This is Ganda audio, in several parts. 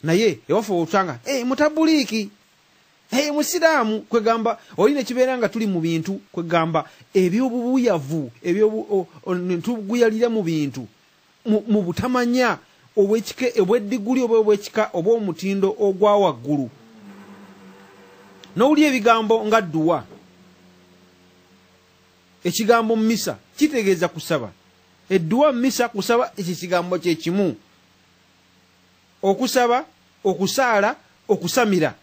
Naye ewaffe otwanga mutabuliiki, musiraamu, kwegamba olina ekibeera nga tuli mu bintu kwegamba ebyobubuyavu, tuguyalira mu bintu mu butamanya obwekika obweddiguli oba obwekika oba omutindo ogwa waggulu. N'owulira ebigambo nga dduwa, ekigambo mmisa kitegeeza kusaba, edduwa mmisa kusaba, ekyo kigambo kye kimu, okusaba, okusaala, okusamira,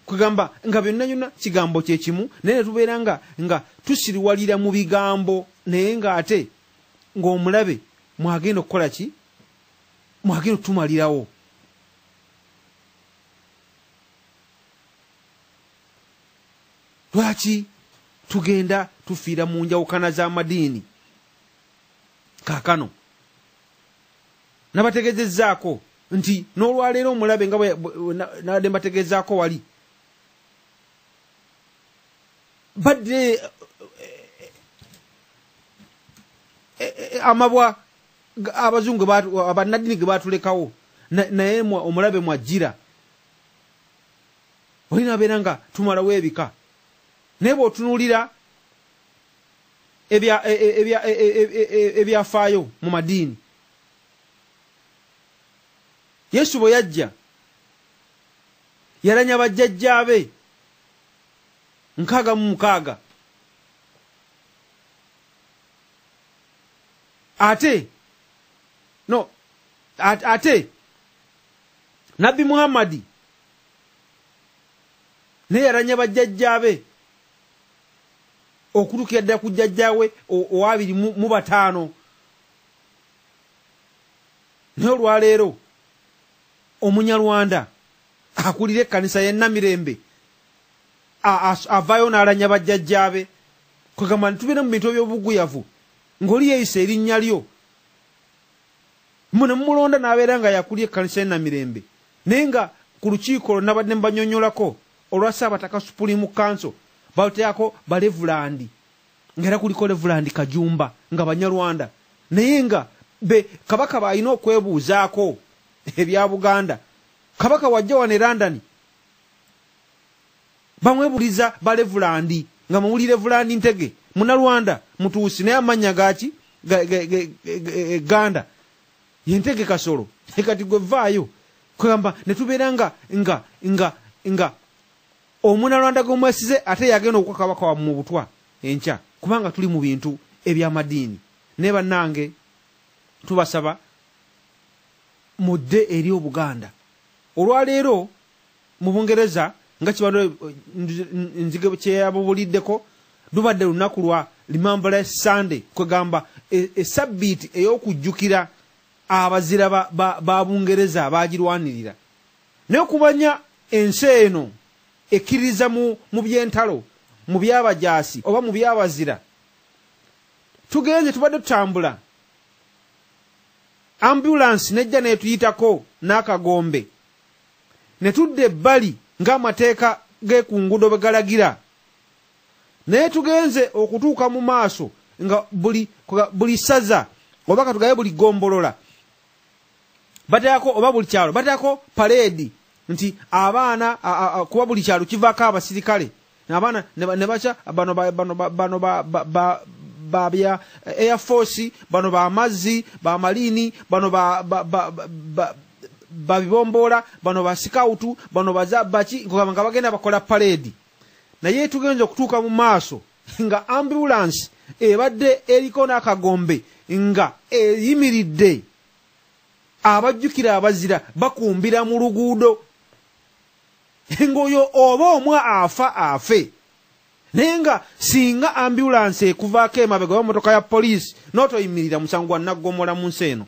kwegamba nga byonna byonna kigambo kye kimu, naye ne tubeera nga tusiriwalira mu bigambo, naye ng'ate ng'omulabe mwagenda okukola ki? Mwagenda okutumalirawo. Lwaki tugenda tufiira mu njawukana z'amadiini? Kaakano nabategeezezzaako nti n'olwaleero omulabe nga nabadde mbategeezaako wali badde amabwa abazungu abannaddiini ge baatulekawo, naye omulabe mwajjira olina abeera nga tumalawo ebika. Naye bw'otunuulira ebyafaayo mu madiini, Yesu bwe yajja yalanya bajjajjaabe 66, ate no ate Nabbi Muhammadi naye yalanya bajjajjaabe okutuukira ddala ku jjajjaawe owa 25. Naye olwaleero Omunyarwanda akulira ekkanisa y'e Namirembe avaayo n'alanya bajjajjaabe. Kwegamba nti tubeera mu bintu eby'obuguyavu ng'oli yeeyisa erinnya lyo, ne mumulonda n'abeera nga yakulira ekkanisa y'e Namirembe, naye nga ku lukiiko lwo nabadde mbanyonnyolako olwa Ssaabataka Supreme Council baluteekako balevulandi, ng'era kuliko Levulandi Kajumba nga Banyarwanda, naye nga be Kabaka b'alina okwebuuzaako ebya Buganda. Kabaka wajja wano e London bamwebuuliza balevulandi, nga muwuli Levulandi Ntege Munnalwanda mutuusi, naye amannya gaki Ganda ye Ntege Kasolo. Kati gwe vaayo kwegamba ne tubeera nga nga nga nga Omunnalwanda gw'omwesize ate yagenda okuwa Kabaka wammwe obutwa enkya, kubanga tuli mu bintu eby'amadiini. Naye bannange tubasaba mudde eri Obuganda. Olwaleero mu Bungereza nga kibadde nzige kyeyabubuliddeko, lubadde lunaku lwa Remembrance Sunday, kwegamba esabbiiti ey'okujjukira abazira ba Bungereza abaagirwanirira. Naye okumanya ensi eno ekkiririza mu by'entalo, mu by'abajaasi oba mu by'abazira, tugenze tubadde tutambula, ambulansi nejja n'etuyitako n'akagombe, ne tudda ebbali ng'amateeka g'eku nguudo bwe galagira. Naye tugenze okutuuka mu maaso nga buli ssaza oba katugabe buli ggombolola bateekako, oba buli kyalo bateekako paleedi nti abaana, kuba buli kyalo kivaako abasirikale, abaana ne bakya bano bano ba bya Air Force, bano ba mazzi, ba maliini, bano ba bibomboola, bano ba sikawutu, bano baki, nga bagenda bakola paleedi. Naye tugenze okutuuka mu maaso nga ambulansi ebadde eriko n'akagombe nga eyimiridde, abajjukira abazira bakumbira mu luguudo, ng'oyo oba omu afa afe. Naye nga singa ambulansi ekuvaako emabega oba emmotoka ya poliisi n'otoyimirira, musango gwa naggomola mu nsi eno.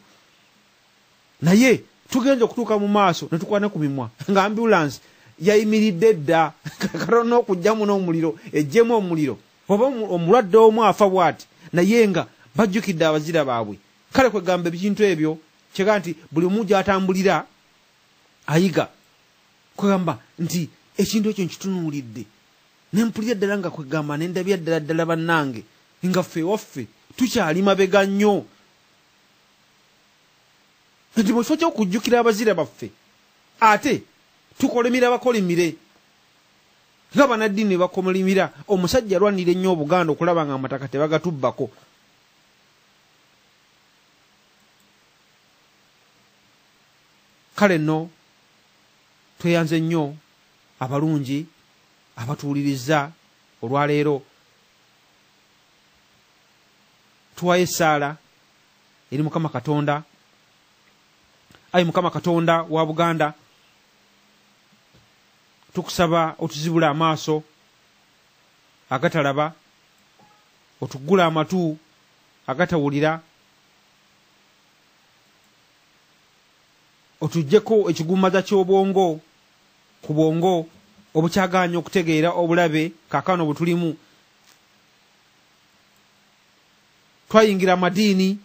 Naye tugenze okutuuka mu maaso ne tukwana ku mimwa nga ambulansi yayimiridde dda, katono okuggyamu n'omuliro, eggyemu omuliro, oba omulwadde omu afa bw'ati, naye nga bajjukidde abazira baabwe. Kale kwegamba ebintu ebyo kyega nti buli omu gy'atambulira ayiga. Kwegamba nti ekintu ekyo nkitunuulidde ne mpulira ddala nga kwegamba ne ndabya ddala ddala bannange nga ffe ewaffe tukyali mabega nnyo, nti mu kifo ky'okujjukira abazira baffe Ate tukolimira bakolimire nga bannaddiini bakolimira. Omusajja alwanira ennyo Obuganda okulaba nga amataka tebagatubbako. Kale nno tweyanze nnyo abalungi abatuwuliriza olwaleero. Tuwayo essaala eri Mukama Katonda. Ayi Mukama Katonda wa Buganda, tukusaba otuzibule amaaso agatalaba, otuggule amatu agatawulira, otuggyeko ekigumaza ky'obwongo ku bwongo obukyagaanya okutegeera obulabe kaakano bwe tulimu. Twayingira amadiini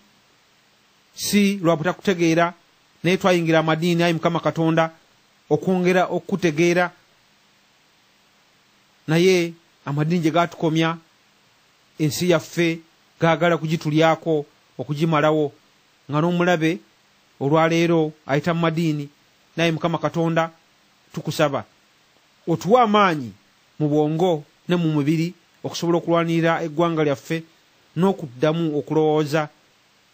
si lwa butakutegeera, naye twayingira amadiini, ayi Mukama Katonda, okwongera okukutegeera. Naye amadiini gye gaatukomya ensi yaffe gaagala kugitulyako okugimalawo, nga n'omulabe olwaleero ayita mu madiini. Naye Mukama Katonda, tukusaba otuwe amaanyi mu bwongo ne mu mubiri okusobola okulwanirira eggwanga lyaffe n'okuddamu okulowooza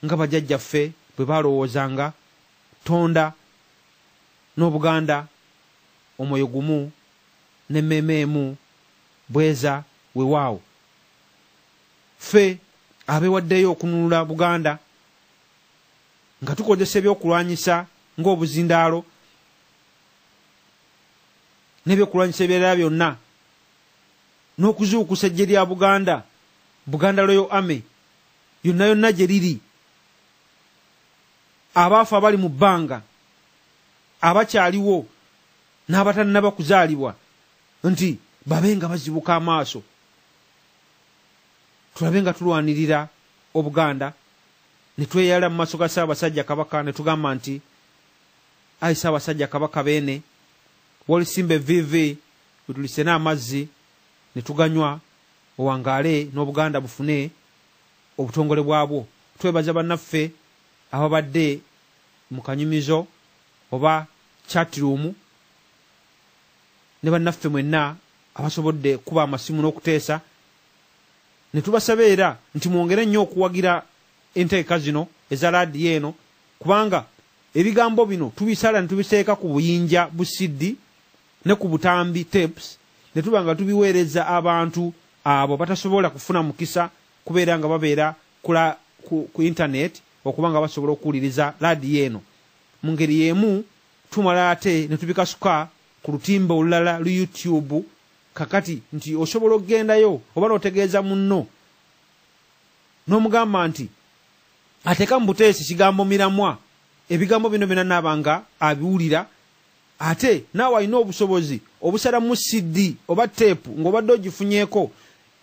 nga bajjajjaffe bwe baalowoozanga. Tonda n'Obuganda omwoyo gumu n'emmeeme emu, bweza weewaawo. Ffe abeewaddeyo okununula Buganda nga tukozesa ebyokulwanyisa ng'obuzindaalo n'ebyokulwanyisa ebirala byonna, n'okuzuukusa eggye lya Buganda, Buganda Royal Army, yonna yonna gye liri, abaafa abali mu bbanga, abakyaliwo n'abatannaba kuzaalibwa, nti babe nga bazibuka amaaso, tulabe nga tulwanirira Obuganda. Ne tweyala mu maaso ga Ssaabasajja Kabaka ne tugamba nti, ayi Ssaabasajja Kabaka Beene, wolisimba evviivi bwe tulisena amazzi ne tuganywa, owangaale n'Obuganda bufune obutongole bwabwo. Twebaza bannaffe ababadde mu kanyumizo oba chatroom, ne bannaffe mwenna abasobodde kuba amasimu n'okuteesa, ne tubasaba era nti mwongere nnyo okuwagira enteeka zino eza laadiyo eno, kubanga ebigambo bino tubisala ne tubiseeka ku buyinja bu CD ne ku butambi tapes, ne tuba nga tubiweereza abantu abo batasobola kufuna mukisa kubeera nga babeera ku internet okuba nga basobola okuwuliriza laadiyo eno. Mu ngeri y'emu tumala ate ne tubikasuka ku lutimbe olulala lu YouTube, kakati nti osobola okugendayo oba n'otegeeza munno n'omugamba nti ateeka mu buteesi kigambo miramwa, ebigambo bino byonna naaba nga abiwulira. Ate naawe alina obusobozi obusalamu CD oba teepu ng'obadde ogifunyeeko,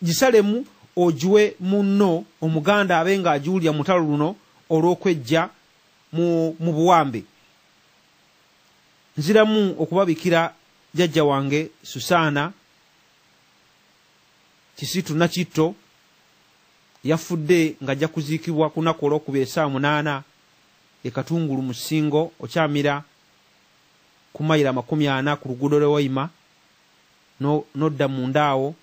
gisalemu ogiwe munno Omuganda abe ng'agiwulira mu lutalo luno olw'okwejja mu buwambe. Nziramu okubabikira jjajja wange Susaana Kisitu Nakitto, yafudde ng'ajja kuziikibwa ku lunaku olwokubiri essaawa 8 e Katungulu mu Ssingo, okyamira ku mayiro 40 ku luguudo lw'e Waima, n'odda munda awo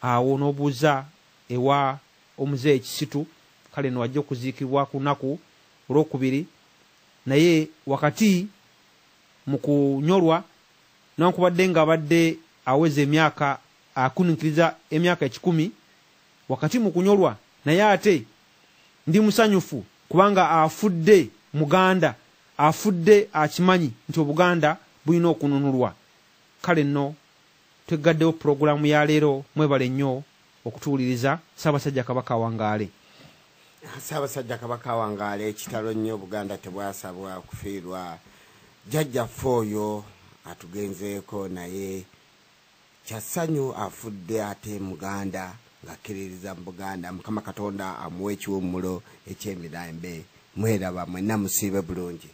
awo n'obuuza ewa omuzeeyi Kisitu. Kale no ajja okuziikibwa ku lunaku olwokubiri. Naye wakati mu kunyolwa, newankubadde ng'abadde aweza emyaka akununkiriza emyaka 100, wakati mu kunyolwa, naye ate ndi musanyufu kubanga afudde Muganda, afudde akimanyi nti Obuganda bulina okununulwa. Kale nno tweggaddewo pulogulaamu ya leero. Mwebale nnyo okutuwuliriza. Ssaabasajja Kabaka awangaale. Ssaabasajja Kabaka awangaale. Ekitalo nnyo, Obuganda tebwasabwa kufiirwa jjajjaffe oyo atugenzeeko, naye kyassanyu afudde ate Muganda ng'akkiririza mu Buganda. Mukama Katonda amuwe ekiwummulo eky'emirembe. Mweraba mwenna, musiibe bulungi.